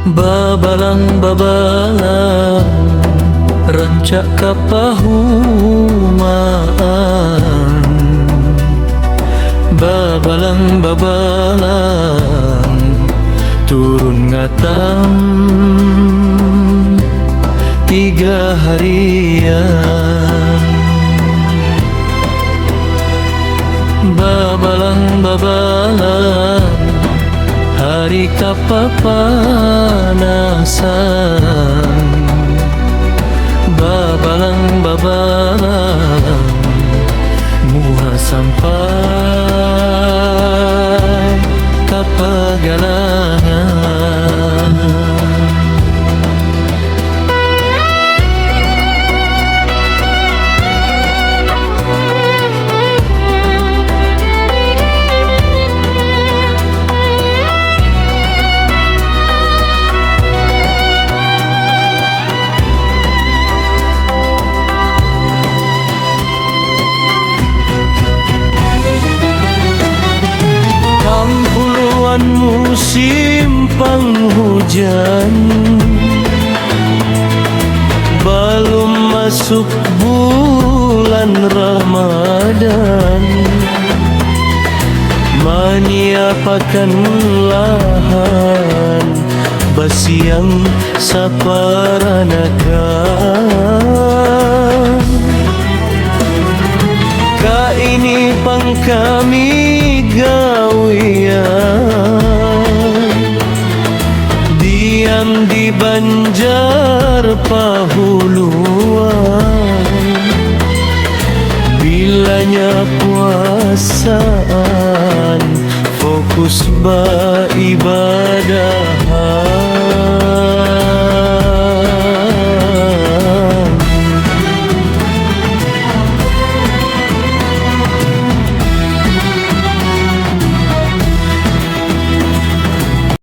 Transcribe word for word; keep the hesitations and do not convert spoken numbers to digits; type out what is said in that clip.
Babalang-babalang rancak ka pahumaan, babalang-babalang turun ngatam tiga harian. Babalang-babalang hari kapapanasan, babalang-babalang muha sampai kapagalangan. Kampuluan musim panghujan, balum masuk bulan Ramadan, manyiapakan lahan basiang saparanakan. Kaini pang kami gawian, diam di Banjar Pahuluan. Bilanya puasaan, fokus baibadah